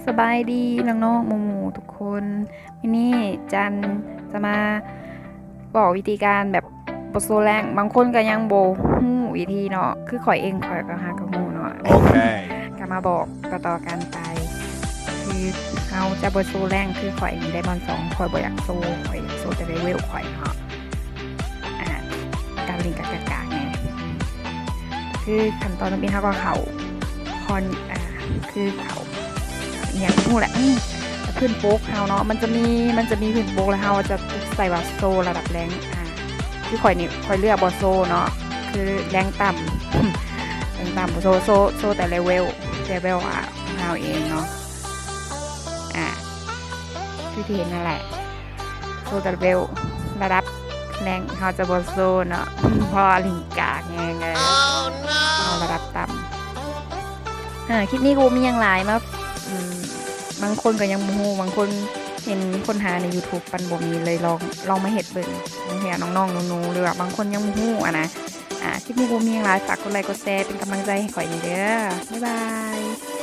ສະບາຍດີນ້ອງໆໝູ່ໆທຸກຄົນ. ມື້ນີ້ຈັນຈະມາບອກວິທີການແບບບໍ່ໂຊແລງ. ບາງຄົນກໍຍັງບໍ່ຮູ້ວິທີເນາະ, ຄືຂ້ອຍເອງຂ້ອຍກໍຫາກໍຮູ້ເນາະ. ໂອເຄ ກໍມາບອກຕໍ່ໆກັນໄປ. ຄືເຮົາຈະບໍ່ໂຊແລງ, ຄືຂ້ອຍນີ້ໄດມອນສອງ ຂ້ອຍບໍ່ຢາກໂຊ, ຂ້ອຍຢາກໂຊແຕ່ເລເວວຂ້ອຍເນາະ. ອ່າ ການຫຼິ້ນກະກາກໆແນ່. ຄືຂັ້ນຕອນທຳອິດເຮົາກໍເຂົ້າຄອນ ອ່າ ຄືເຂົ້າອີ່ຫຍັງບໍ່ຮູ້ແຫຼະ ອືມ ພື້ນປົກເຮົາເນາະ, ມັນຈະມີ ມັນຈະມີພື້ນປົກ ແລ້ວເຮົາຈະຕິກໃສ່ວ່າໂຊລະດັບແລງ. ອ່າ ຄືຂ້ອຍນີ້ ຂ້ອຍເລືອກບໍ່ໂຊເນາະ, ຄືແລງຕ່ຳ ແລງຕ່ຳ ໂຊ ໂຊ ໂຊແຕ່ເລເວວ ເລເວວ ອ່າ ຂອງເຮົາເອງເນາະ. ອ່າ ຄືທີ່ເຫັນນັ້ນແຫຼະ ໂຊແຕ່ເລເວວ ລະດັບແລງເຮົາຈະບໍ່ໂຊເນາະ ເພາະວ່າຫຼິ້ນກາກແຮງເລີຍ. ເອົາລະດັບຕ່ຳ. ເອີ ຄລິບນີ້ກໍບໍ່ມີຫຍັງຫຼາຍມາ ອືມ ບາງຄົນກໍຍັງບໍ່ຮູ້, ບາງຄົນເຫັນຄົ້ນຫາໃນຢູທູບມັນບໍ່ມີ ເລີຍລອງ ລອງມາເຮັດເບິ່ງ. ບາງເທື່ອນ້ອງໆໜູໆ ຫຼືວ່າບາງຄົນຍັງບໍ່ຮູ້ຫັ້ນນະ. ອ່າ ຄລິບນີ້ບໍ່ມີຫຍັງຫຼາຍ, ຝາກກົດໄລກົດແຊເປັນກຳລັງໃຈໃຫ້ຂ້ອຍແດ່ເດີ. ບາຍບາຍ.